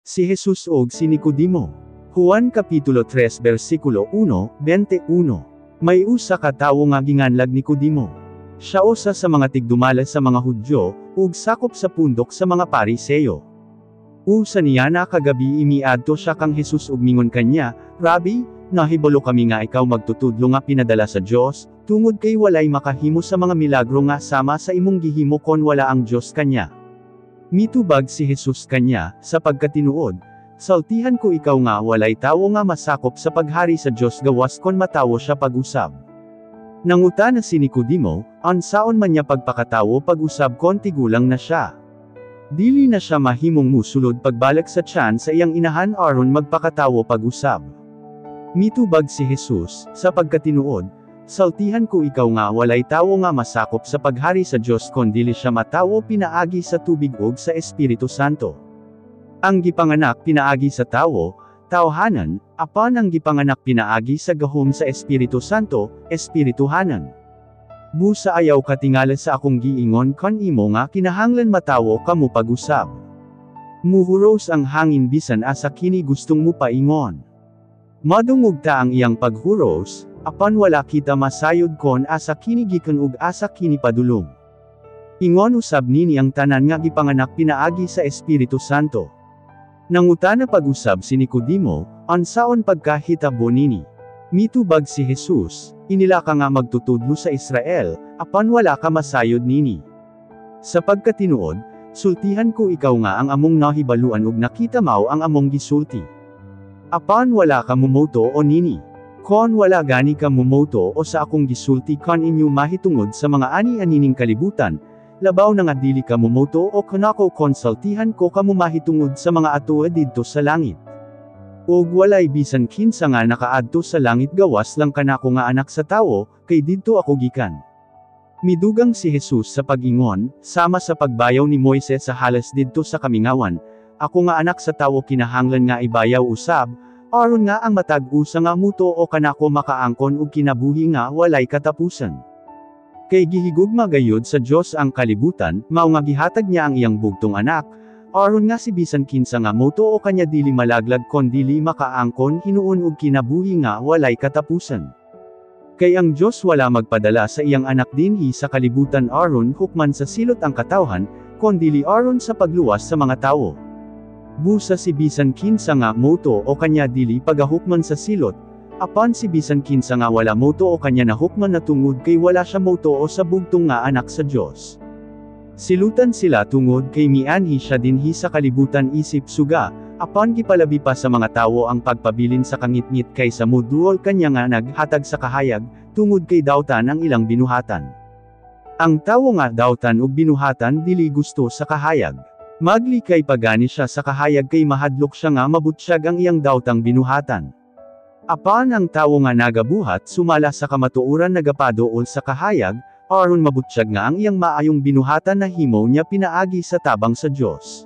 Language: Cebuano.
Si Jesus og si Nicodemo. Juan Kapitulo 3 versikulo 1, 21. May usa ka tawo nga ginganlag Nicodemo. Siya usa sa mga tigdumala sa mga Hudyo, ug sakop sa pundok sa mga Pariseo. Usa niya na kagabi, miadto siya kang Jesus ug mingon kanya, "Rabbi, nahibalo kami nga ikaw magtutudlo nga pinadala sa Dios, tungod kay walay makahimo sa mga milagro nga sama sa imong gihimo kon wala ang Dios kanya." Mitubag si Jesus kanya, "Sa pagkatinuod, sultihan ko ikaw nga walay tawo nga masakop sa paghari sa Dios gawas kon matawo siya pag-usab." Nangutana si Nicodemo, "Unsaon man niya pagpakatawo pag-usab kon tigulang na siya? Dili na siya mahimong musulod pagbalik sa tiyan sa iyang inahan aron magpakatawo pag-usab." Mitubag si Jesus, "Sa pagkatinuod, sultihan ko ikaw nga walay tawo nga masakop sa paghari sa Dios kon dili siya matawo pinaagi sa tubig ug sa Espiritu Santo. Ang gipanganak pinaagi sa tawo, tawhanan, apan ang gipanganak pinaagi sa gahom sa Espiritu Santo, espirituhanan. Busa ayaw katingala sa akong giingon kanimo nga kinahanglan matawo kamo pag-usab. Muhuros ang hangin bisan asa kini gustong mupaingon. Madungog ta ang iyang paghuros, apan wala kita masayod kon asa kini gikan ug asa kini padulong. Ingon usab nini ang tanan nga gipanganak pinaagi sa Espiritu Santo." Nangutana pag-usab si Nicodemo, "Unsaon pagkahitabo nini?" Mitubag si Jesus, "Inila ka nga magtutudlo sa Israel, apan wala ka masayod nini. Sa pagkatinuod, sultihan ko ikaw nga ang among nahibaluan ug nakita mao ang among gisulti. Apan wala ka mumoto o nini. Kon wala gani ka mumoto o sa akong gisulti kan inyo mahitungod sa mga ani-anining kalibutan, labaw na nga dili ka mumoto o kanako kon sultihan ko kamo mahitungod sa mga atoa didto sa langit. Ug walay bisan kinsa nga nakaadto sa langit gawas lang kanako nga Anak sa Tawo, kay didto ako gikan." Midugang si Jesus sa pag-ingon, "Sama sa pagbayaw ni Moises sa halas didto sa kamingawan, ako nga Anak sa Tawo kinahanglan nga ibayaw usab, aron nga ang matag usa nga mutuo kanako makaangkon og kinabuhi nga walay katapusan. Kay gihigugma gayud sa Dios ang kalibutan, mao nga gihatag niya ang iyang bugtong Anak, aron nga si bisan kinsa nga motuo kanya dili malaglag kondili makaangkon hinuon og kinabuhi nga walay katapusan. Kay ang Dios wala magpadala sa iyang Anak dinhi sa kalibutan aron hukman sa silot ang katawhan, kondili aron sa pagluwas sa mga tawo. Busa si bisan kinsa nga motuo kanya dili pagahukman sa silot, apan si bisan kinsa nga wala motuo kanya nahukman na tungod kay wala siya motuo sa bugtong nga Anak sa Dios." Silutan sila tungod kay mianhi siya dinhi sa kalibutan isip suga, apan gipalabi pa sa mga tawo ang pagpabilin sa kangitngit kaysa moduol kanya nga naghatag sa kahayag, tungod kay dautan ang ilang binuhatan. Ang tawo nga dautan og binuhatan dili gusto sa kahayag. Maglikay pagani siya sa kahayag kay mahadlok siya nga mabutsyag ang iyang dautang binuhatan. Apan ang tawo nga nagabuhat sumala sa kamatuoran nagapaduol sa kahayag, aron mabutsyag nga ang iyang maayong binuhatan nahimo niya pinaagi sa tabang sa Dios.